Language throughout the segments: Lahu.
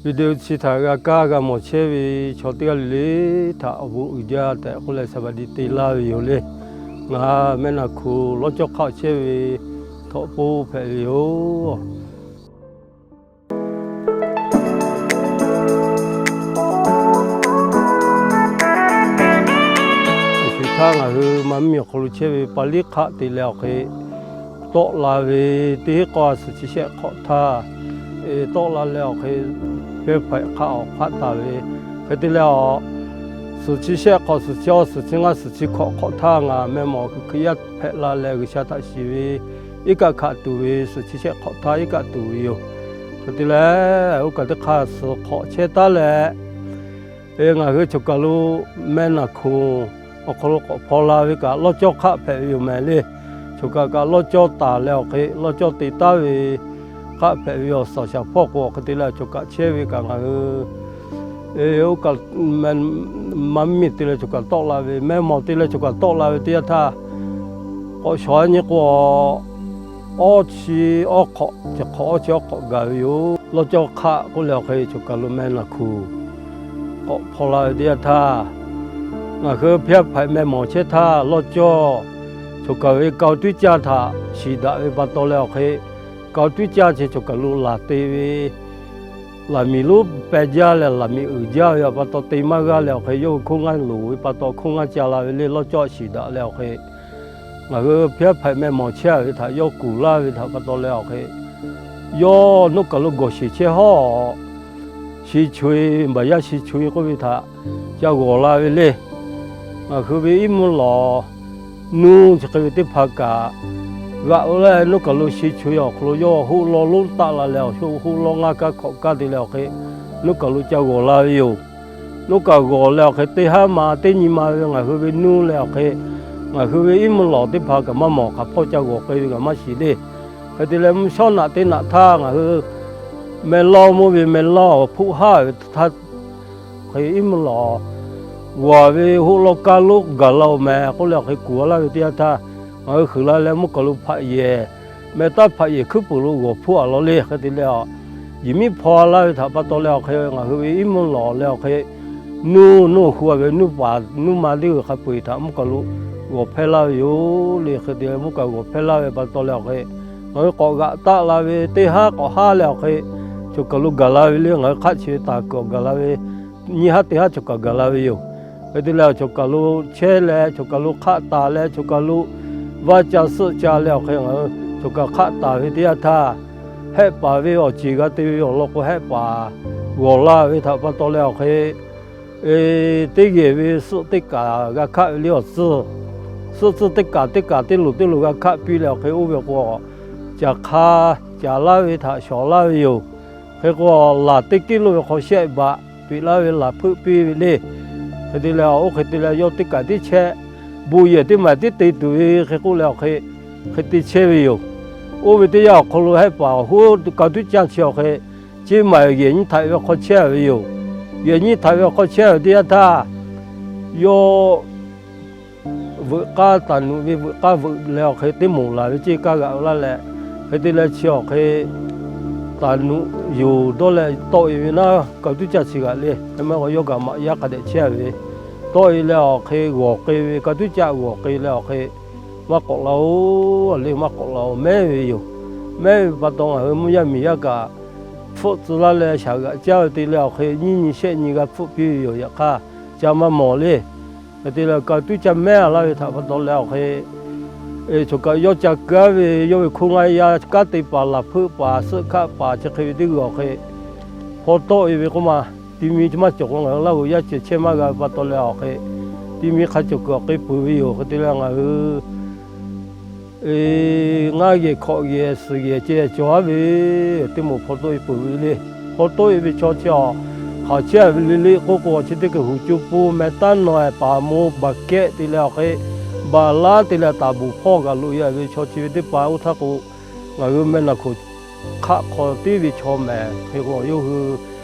Video chi htaꞈ g'a kaˇ g'a mawˬ chehˇ ve chaw teˇ g'aˇ le le htaꞈ awˬ bon uiˍ jaˇ tehꞈ k'oˆ leh, saˍbaˍdiˆ te laˇ ve yoˬ le. Ngaˬ Mehˇ Naˍ Hkoˍ lawˇ cawˇ hk'aˆ chehˇ ve htawnˍ po hpehꞈ ve yoˬ. Shu htaˇ ngaˬ hui maˇ miˬ awˬ hk'aw lo chehˇ ve Paˍliˇ hk'aˆ te leh awˬ hk'e tawˆ la ve, teˇ hinˉ k'awˇ suhˍ chi shehˆ hk'awꞈ htaˇ tawˆ la leh awˬ hk'e, Hpehˇ Hpaiꞈ hk'aˆ awˬ hk'aˆ taˍ ve, hk'e te leh awˬ, suhˍ chi shehˆ hk'awꞈ, suhˍ chi awˇ, suhˍ chi ngaˇ, suhˍ chi hk'awꞈ hk'awꞈ htaˇ ngaˬ meh mawˬ Hkriꞈ yaˇ hpehꞈ la leh G'uiˬsha htaꞈ shiˍ ve iˉ kaˆ hkanˍ tuˬ ve, suhˍ chi shehˆ hk'awꞈ htaˇ iˉ kaˆ tuˬ ve yoˬ. Hk'e te leh, oˇ kaˬ teˇ hk'aˇ suhˍ hk'awꞈ chehˇ taˉ leh, ngaˬ hui choˬ kaˬ lo Mehˇ Naˍ Hkoˍ awˬ hk'aw lo k'awꞈ hpaw la ve kaꞈ lawˇ cawˇ hk'aˆ hpehꞈ ve yoˬ mehˍ le. Choˬ kaˬ kaꞈ lawˇ cawˇ taˍ leh awˬ hk'e, lawˇ cawˇ te taˍ ve hk'aˆ hpehꞈ ve awˬ suhˍ shaˍ hpawˇ k'o, hk'e te leh choˬ kaˬ chehˇ ve kaꞈ ngaˬ hui oˇ kaˬ maˇ miˬ te leh choˬ kaˬ tawˆ la ve, meh mawˬ te leh choˬ kaˬ tawˆ la ve teˇ yanˇ htaˇ, k'awꞈ shawˍ nyi k'o, awˇ chi awˇ hk'awꞈ, chi hk'awꞈ awˇ chi awˇ hk'awꞈ gaˬ ve yoˬ. Lawˇ cawˇ hk'aˆ k'oˆ leh awˬ hk'e choˬ kaˬ lo Mehˇ Naˍ Hkoˍ k'awꞈ hpaw la ve teˇ yanˇ htaˇ, ngaˬ hui Hpehˇ Hpaiꞈ meh mawˬ chehˇ htaˇ lawˇ cawˇ, choˬ kaˬ ve kaw tuˉ caˇ htaꞈ shiˍ daꞈ ve pa taw leh awˬ hk'e, kaw tuˉ caˇ chi choˬ kaˬ lo laˬ te ve, laˬ miˬ lonˉ peh jaˇ leh laˬ miˬ uiˍ jaˇ ve pa taw te maˇ g'aˇ leh awˬ hk'e, yawˇ hui hkoˇ ngaˇ loˍ ve pa taw hkoˇ ngaˇ ca la ve le lawˇ cawˇ shiˍ daꞈ leh awˬ hk'e, ngaˬ hui Hpehˇ Hpaiꞈ meh mawˬ chehˇ ve htaꞈ yawˇ kuˬ laˇ ve htaꞈ pa taw leh awˬ hk'e, yawˇ nuˇ kaˬ lo gawˬ sheˍ chehˇ hawˉ, shi chu-e, baˬ yaˇ shi chu-e k'oˆ ve htaꞈ ca g'awˬ la ve le. Ngaˬ hui ve iˉ mvuhˇ lawˬ nuˇ chi hk'e ve teˇ hpaˍ kaꞈ g'aꞈ-o laˇ, nuˇ kaˬ lo shi chu-e awˬ hk'aw lo yawˇ hoˆ lawˇ lonˉ taˆ la leh awˬ hoˆ lawˇ ngaˇ kaˇ hkawꞈ kaˇ te leh awˬ hk'e, nuˇ kaˬ lo ca g'awˬ la ve yoˬ. Nuˇ kaˬ g'awˬ leh awˬ hk'e teˇ haˉ ma teˇ nyi ma ve ngaˬ hui ve nuˇ leh awˬ hk'e, ngaˬ hui ve iˉ mvuhˇ lawˬ teˇ hpaˍ kaꞈ maˇ mawˬ hk'aˬ hpawˇ ca g'awˬ k'ai ve kaꞈ maˇ shiˍ le. Hk'e te leh mvuhˇ shawˉ naꞈ teˇ naꞈ htaˇ ngaˬ hui meh lawˇ mvuhˇ ve meh lawˇ hpfuhˆ haˉ ve htaˇ, hk'e iˉ mvuhˇ lawˬ g'awˬ ve hoˆ lawˇ kaˇ lonˉ gaˬ la-oˬ mehˍ k'oˆ leh awˬ hk'e kuˬ a laˇ ve teˇ yanˇ htaˇ, ngaˬ hui huiˍ la leh mvuhˇ kaˬ lo hpaꞈ yehˬ, meh taˉ hpaꞈ yehˬ hkuiˉ puiˍ lo g'awˬ hpfuhˆ a law le. Hk'e te leh, yehˬ miˉ hpaw laˇ ve htaꞈ pa taw leh awˬ hk'e, ngaˬ hui ve iˉ mvuhˇ lawˬ leh awˬ hk'e, nuˇ nuˇ hu-a ve nuˇ paˍ nuˇ ma teˇ g'uiˬ hk'a peu-eˬ htaꞈ mvuhˇ kaˬ lo g'awˬ hpehˇ laˇ ve yoˬ le. Hk'e te leh mvuhˇ kaˬ g'awˬ hpehˇ laˇ ve pa taw leh awˬ hk'e, ngaˬ hui k'awꞈ g'aꞈ taˆ la ve teˇ haˉ k'awꞈ haˉ leh awˬ hk'e, choˬ kaˬ lo gaˬ la ve le. Ngaˬ hui hk'aˆ chi ve taˍ kuiˬ awˬ gaˬ la ve nyiˇ haˉ teˇ haˉ choˬ kaˬ gaˬ la ve yoˬ. Hk'e te leh choˬ kaˬ lo chehˇ leh choˬ kaˬ lo hk'aˆ taˍ leh choˬ kaˬ lo vaˇ ca suhˆ ca leh awˬ hk'e, ngaˬ hui choˬ kaˬ hk'aˆ taˍ ve teˇ yanˇ htaˇ, Hehˆ paˍ ve awˬ ceˬ g'a te ve awˬ lawn k'o, Hehˆ paˍ g'awˬ la ve htaꞈ pa taw leh awˬ hk'e, teˇ geh ve suhˆ teˇ kaˬ g'a hkaˆ ve le awˬ tcuhˇ. Suhˆ tcuhˇ teˇ kaˬ teˇ kaˬ teˇ loˍ teˇ loˍ g'a hkaˆ piˇ leh awˬ hk'e, oˇ ve k'o, caˬ hk'a caˬ laˇ ve htaꞈ shawˍ laˇ ve yoˬ. Hk'e k'o, laˬ teˇ kiˉ lo ve hk'aw shehˆ baꞈ peꞈ laˇ ve laˬ hpeuˆ piˇ ve le. Hk'e te leh, oˇ hk'e te leh yawˇ teˇ kaˬ tiˉ chehˇ, bon yehˬ teˇ maˬ tiˉ te tuˬ ve hk'e k'oˆ leh awˬ hk'e, hk'e te chehˇ ve yoˬ. Oˇ ve teˇ yanˇ awˬ hk'aw lo Hehˆ paˍ awˬ hoˉ kaw tuˉ caˇ chi awˬ hk'e, ceˇ maˬ yehˬ nyiˇ htaꞈ ve awˬ hk'aw chehˇ ve yoˬ. Yehˬ nyiˇ htaꞈ ve awˬ hk'aw chehˇ ve teˇ yanˇ htaˇ, yawˇ veuꞈ k'aˇ taˍ nuꞈ ve veuꞈ k'aˇ veuꞈ leh awˬ hk'e teˇ moˍ laˬ ve ceˇ kaˇ g'aꞈ laˇ leh, hk'e te leh chi awˬ hk'e taˍ nuꞈ yoˬ dawˇ leh tawˆ-e ve naˉ, kaw tuˉ caˇ chi g'aꞈ le. Hk'e maˇ k'o yawˇ kaꞈ maꞈ yaˇ hk'a dehꞈ chehˇ ve, tawˆ-e leh awˬ hk'e g'awˬ k'ai ve, kaw tuˉ caˇ g'awˬ k'ai leh awˬ hk'e, maˇ k'awꞈ la-oˬ, a le maˇ k'awꞈ la-oˬ mehˉ ve yoˬ. Mehˉ ve pa taw ngaˬ hui mvuhˇ yaˇ miˬ yaˇ kaꞈ hpfuhˆ tcuh laˇ leh shaˍ g'aꞈ caˇ ve te leh awˬ hk'e nyiˇ nyi shehˆ nyi g'a hpfuhˆ piˇ ve yoˬ. Yaꞈ hk'aˇ, ca maˇ mawˬ le. Hk'e te leh kaw tuˉ caˇ mehˉ a laˇ ve htaꞈ pa taw leh awˬ hk'e, choˬ kaꞈ yawˇ ca kaˇ ve yawˇ ve hkoˇ ngaˇ yaˇ kanˉ te paˍ laˬ hpeuˆ paˍ suhˆ hkaˆ paˍ chi hk'e ve teˇ g'uiˬ awˬ hk'e, hpaw tawˆ-e ve k'oˆ ma, ti mi maˇ cawˬ k'o ngaˬ hui laˇ g'awˬ yaˇ ceh chehˇ maˇ g'a ve pa taw leh awˬ hk'e, ti mi hk'a cawˬ kuiˬ awˬ hk'e peuˬ ve yoˬ. Hk'e te leh ngaˬ hui ngaˇ geh hkawꞈ geh suhˍ geh ceh cawˬ aˉ ve, teˇ moˍ hpaw tawˆ-e peuˬ ve le. Hpaw tawˆ-e ve chaw chi awˬ hk'aˬ chehˇ ve le le k'oˆ k'o, chi teˇ hkui huˍ co po meh taˉ nawˬ-e paˍ mo baˬ kehˆ te leh awˬ hk'e, baˬ laˉ te leh taˍ buˬ hpawˇ kaꞈ loꞈ-e ve chaw chi ve teˇ hpaˍ oˇ htaˇ k'o, ngaˬ hui meh naˬ hkoˍ hk'aˆ hk'aw tiˉ ve chaw mehˍ hk'e k'o, yawˇ hui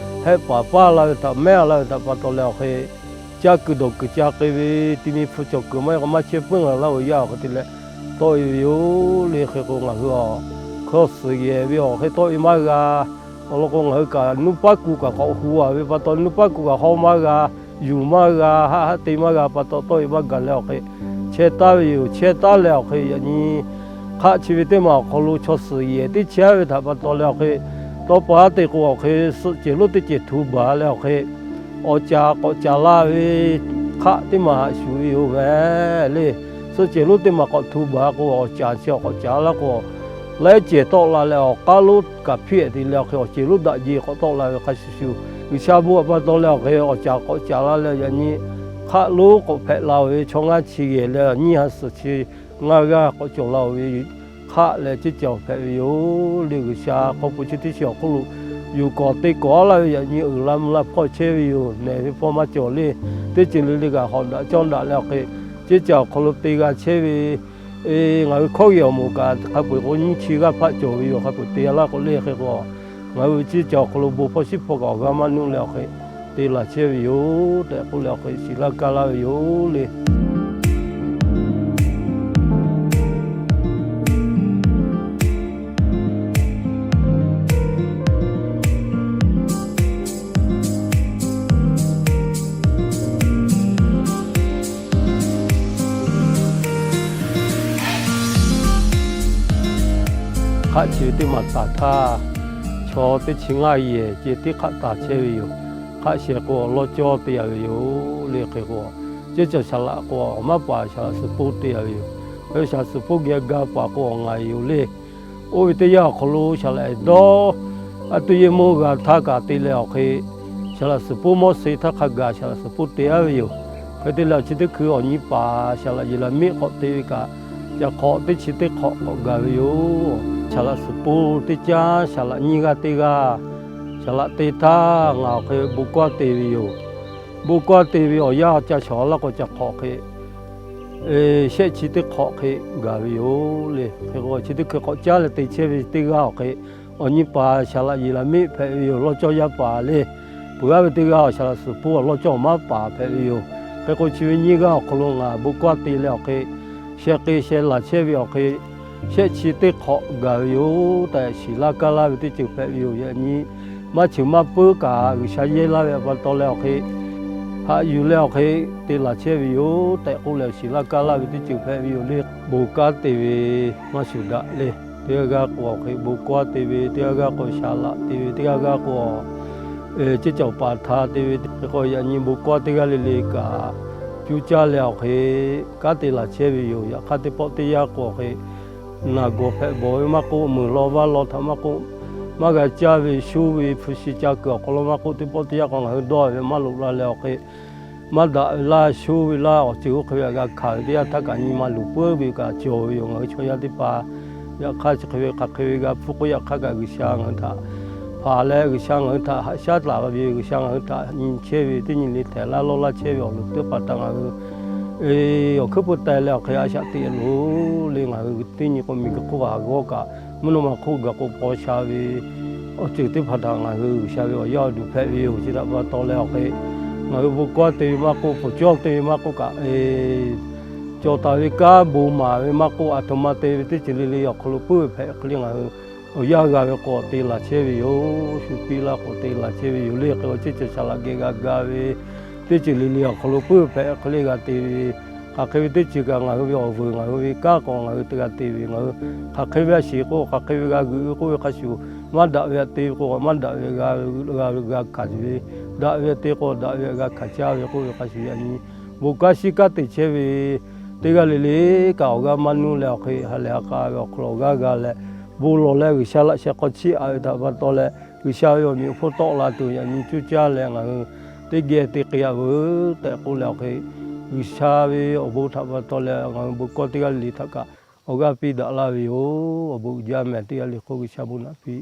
Hehˆ paˍ paˇ la ve htaꞈ mehˉ a laˇ ve htaꞈ pa taw leh awˬ hk'e, caˇ kuiˬ dawˬ kuiˬ ca k'ai ve, ti mi hpu cawˬ kuiˬ maˇ heˆ k'o maˇ chehˇ puiˉ ngaˬ laˇ-oˬ yaˇ awˬ hk'e te leh tawˆ-e ve yoˬ le. Hk'e k'o ngaˬ hui awˬ hk'aw suhˍ geh ve awˬ hk'e tawˆ-e maˇ g'a. Awˬ lawn k'o, ngaˬ hui kaꞈ nuˇ paˉ ku kaꞈ k'awꞈ hu a ve pa taw, nuˇ paˉ ku kaꞈ haw maˇ g'a, yuˬ maˇ g'a, haˆ haˆ te maˇ g'a pa taw, tawˇ ve maˇ gaˬ leh awˬ hk'e chehˇ taˉ ve yoˬ. Chehˇ taˉ leh awˬ hk'e yaꞈ nyi hk'aˆ chi ve teˇ maˬ awˬ hk'aw lo chaw suhˍ yehˬ teˇ chehˇ ve htaꞈ pa taw leh awˬ hk'e, tawˇ pa haˉ te k'o awˬ hk'e suhˆ cehˬ lonˉ teˇ cehˬ htu baˬ leh awˬ hk'e, awˬ caˍ k'awꞈ caˍ la ve hk'aˆ teˇ maˬ haꞈ shuˍ ve yoˬ mehˍ le. Suhˆ cehˬ lonˉ teˇ maˬ k'awꞈ htu baˬ k'o, awˬ caˍ chi awˬ k'awꞈ caˍ laˇ k'o, laiˉ cehˬ tawˆ la leh awˬ k'aˉ lonˉ kaꞈ hpiˇ ehˍ te leh awˬ hk'e awˬ cehˬ lonˉ daꞈ jeˬ k'awꞈ tawˆ la ve hk'a shuˍ shuˍ, G'uiˬsha bon htaꞈ pa taw leh awˬ hk'e awˬ caˍ k'awꞈ caˍ la leh yaꞈ nyi hk'aˆ lonˉ k'awꞈ hpehꞈ la ve chaw ngaˇ chi yehˬ leh nyiˇ ha suhˍ chi ngaˇ g'aˇ k'awꞈ cawˬ la-oˬ ve hk'aˆ leh ceˇ cawˬ hpehꞈ ve yoˬ le. G'uiˬsha hk'aw pu chi teˇ chi awˬ hk'oˆ lo yuˬ kawꞈ te kawꞈ a laˇ ve yaꞈ nyi uiˍ la mvuh la hpawˇ chehˇ ve yoˬ. Nehˬ ve hpawˇ maˇ cawˬ le. Teˇ ceuˬ le le kaꞈ hawꞈ daꞈ cawˇ daꞈ leh awˬ hk'e, ceˇ cawˬ awˬ hk'aw lo te g'a chehˇ ve ngaˬ hui hkawˇ g'aˇ awˬ moˍ kaꞈ hk'a peu-eˬ k'o nyiˇ chi g'aˇ hpaˆ cawˬ ve yoˬ. Hk'a peu-eˬ te g'a laˇ k'o le hk'e k'o, ngaˬ hui ve ceˇ cawˬ awˬ hk'aw lo bon hpawˇ shiˉ hpawˇ kaꞈ awˬ g'aˇ maˇ nuˆ leh awˬ hk'e te laˬ chehˇ ve yoˬ tehꞈ k'oˆ leh awˬ hk'e shiˍ laˇ kaˇ laˇ ve yoˬ le. Hk'aˆ chi ve teˇ maˬ taˍ htaˇ, chaw teˇ chi ngaˇ yehˬ ceh tiˉ hk'aˆ taˍ chehˇ ve yoˬ. Hk'aˆ shehˍ k'o awˬ lawn cawˇ te a ve yoˬ le hk'e k'o, ceˇ cawˬ saˍ laꞈ k'o awˬ maˇ paˍ saˍ laꞈ suhˍ poˇ te a ve yoˬ. Saˍ laꞈ suhˍ poˇ geh ga paˍ k'o awˬ ngaˬ yoˬ le. Oˇ ve teˇ yanˇ awˬ hk'aw lo saˍ laꞈ dawˇ a tuˇ yeˇ mawˇ g'a htaˇ kaꞈ te leh awˬ hk'e, saˍ laꞈ suhˍ poˇ mawˇ se htaˇ hk'a gaˬ saˍ laꞈ suhˍ poˇ te a ve yoˬ. Hk'e te leh awˬ chi teˇ hkui awˬ nyi paˍ saˍ laꞈ yeˬ laꞈ miˆ k'awꞈ te ve kaꞈ, caˬ hk'awꞈ teˇ chi teˇ hk'awꞈ k'awꞈ gaˬ ve yoˬ. Saˍ laꞈ suhˍ poˇ teˇ caˉ saˍ laꞈ nyiˇ g'aˇ teˇ g'aˇ saˍ laꞈ te htaˇ ngaˬ awˬ hk'e bon kawˇ te ve yoˬ. Bon kawˇ te ve awˬ yanˇ ca shawˍ laˇ k'o caˬ hk'awꞈ hk'e shehˆ chi teˇ hk'awꞈ hk'e gaˬ ve yoˬ le. Hk'e k'o chi teˇ hkui k'awꞈ caˉ leh te chehˇ ve teˇ g'aˇ awˬ hk'e, awˬ nyi paˍ saˍ laꞈ yeˬ laꞈ miˆ hpehꞈ ve yoˬ. Lawˇ cawˇ yaˇ paˍ le. Peuˬ g'aˇ ve teˇ g'aˇ awˬ saˍ laꞈ suhˍ poˇ awˬ lawˇ cawˇ awˬ maˇ paˍ hpehꞈ ve yoˬ. Hk'e k'o chi ve nyiˇ g'aˇ awˬ hk'aw lo ngaˬ bon kawˇ te leh awˬ hk'e, sheh k'e sheh laˬ chehˇ ve awˬ hk'e, shehˆ chi teˇ hk'awꞈ gaˬ ve yoˬ tehꞈ shiˍ laˇ kaˇ laˇ ve teˇ ceuˬ hpehꞈ ve yoˬ. Yaꞈ nyi maˇ cheuˬ maˇ puiˉ kaꞈ G'uiˬsha yehˇ laˇ ve pa taw leh awˬ hk'e, haꞈ yuˬ leh awˬ hk'e te laˬ chehˇ ve yoˬ tehꞈ k'oˆ leh shiˍ laˇ kaˇ laˇ ve teˇ ceuˬ hpehꞈ ve yoˬ le. Bon kawˇ te ve maˇ shuˍ daꞈ le. Teˇ g'aˇ g'aˇ k'o awˬ hk'e bon kawˇ te ve, teˇ g'aˇ g'aˇ k'o saˍ laꞈ te ve, teˇ g'aˇ g'aˇ k'o ceˇ cawˬ paˍ hta te ve hk'e k'o, yaꞈ nyi bon kawˇ teˇ g'aˇ le le kaꞈ cuˇ caˇ leh awˬ hk'e kanˉ te laˬ chehˇ ve yoˬ. Yaꞈ hk'aˇ teˇ pawˆ teˇ yanˇ k'o awˬ hk'e naˬ gawˬ hpehꞈ bawˬ ve maˇ k'oˆ, meuˬ law vaˇ law htaꞈ maˇ k'oˆ, maˇ g'a caˇ ve shuˉ ve hpu shi ca kuiˬ awˬ hk'aw lo maˇ k'oˆ, teˇ pawˆ teˇ yanˇ k'o ngaˬ hui dawˇ ve maˇ loꞈ la leh awˬ hk'e maˇ daꞈ ve laˇ, shuˉ ve laˇ, awˬ ceuˬ oˇ hk'e ve htaꞈ g'a hkanˍ ve teˇ yanˇ htaˇ kaꞈ nyi ma luˬ puiˉ ve kaꞈ cawˬ ve yoˬ. Ngaˬ hui chaw yaˇ teˇ hpaˍ yaꞈ hk'aˇ chi hk'e ve hk'aˬ hk'e ve g'a hpuˇ k'oˆ, yaꞈ hk'aˇ kaꞈ G'uiˬsha ngaˬ hui htaꞈ hpaˍ leh G'uiˬsha ngaˬ hui htaꞈ haꞈ shaˉ taˍ ve, G'uiˬsha ngaˬ hui htaꞈ nyi chehˇ ve teˇ nyi le htehˍ laˇ lawˇ laˇ chehˇ ve awˬ loˍ teˇ hpaˍ htaꞈ ngaˬ hui awˬ hkuiˉ pui teh leh awˬ hk'e a shaꞈ teꞈ loˬ le. Ngaˬ hui teˇ nyi k'o miˬguiˬ hk'oˆ kaꞈ g'awˇ kaꞈ mvuhˇ naw ma hk'oˆ gaˬ k'o paw sha ve awˬ ceuˬ teˇ hpaˍ htaꞈ ngaˬ hui G'uiˬsha ve awˬ yaˇ awˬ duˬ hpehꞈ ve yoˬ. Chi htaꞈ pa taw leh awˬ hk'e ngaˬ hui bon kawˇ te ve maˇ k'oˆ, pfuhˍ cawˇ te ve maˇ k'oˆ kaꞈ, cawˬ taˍ ve kanˉ bon maˍ ve maˇ k'oˆ, a htoꞈ ma te ve teˇ ceuˬ le le awˬ hk'aw lo puiˉ ve hpehꞈ hk'e le ngaˬ hui awˬ yanˇ g'a ve k'o te laˬ chehˇ ve yoˬ. Shu piˇ laˇ k'o te laˬ chehˇ ve yoˬ le. Hk'e k'o ceˇ cawˬ saˍ laꞈ geh g'a ga ve teˇ ceuˬ le le awˬ hk'aw lo puiˉ ve hpehꞈ hk'e le g'a te ve, hk'aˬ hk'e ve teˇ ceuˬ kaꞈ ngaˬ hui ve awˬ vuiˬ ngaˬ hui ve kanˉ k'o ngaˬ hui te g'a te ve, ngaˬ hui hk'aˬ hk'e ve a shiˍ k'o hk'aˬ hk'e ve g'a g'euꞈ ve k'oˆ ve hk'a shuˍ, maˇ daꞈ ve htaꞈ te ve k'o maˇ daꞈ ve g'a g'a g'a hkanˍ ve, daꞈ ve htaꞈ te k'o daꞈ ve g'a hkanˍ caˇ ve k'oˆ ve hk'a shuˍ, yaꞈ nyi bon kanˉ shiˉ kanˉ te chehˇ ve teˇ g'aˇ le le kaꞈ awˬ g'aˇ maˇ nuˇ leh awˬ hk'e ha lehˬ ha k'a ve awˬ hk'aw lo awˬ g'aˇ g'a leh, bon lawˬ leh G'uiˬsha laꞈ sheh hk'aw chiˇ aꞈ ve htaꞈ pa taw leh G'uiˬsha ve awˬ meꞈ awˬ hponˇ tawˆ la tuˬ yaꞈ nyi cuˇ caˇ leh ngaˬ hui teˇ geh te k'ai a veuˬ tehꞈ k'oˆ leh awˬ hk'e, G'uiˬsha ve awˬ bon htaꞈ pa taw leh ngaˬ hui bon kawˇ teˇ g'aˇ le le htaꞈ kaꞈ awˬ g'aˇ piˇ daꞈ laˇ ve yoˬ. Awˬ bon uiˍ jaˇ mehˍ teˇ g'aˇ le hk'oˆ G'uiˬsha bon naꞈ piˇ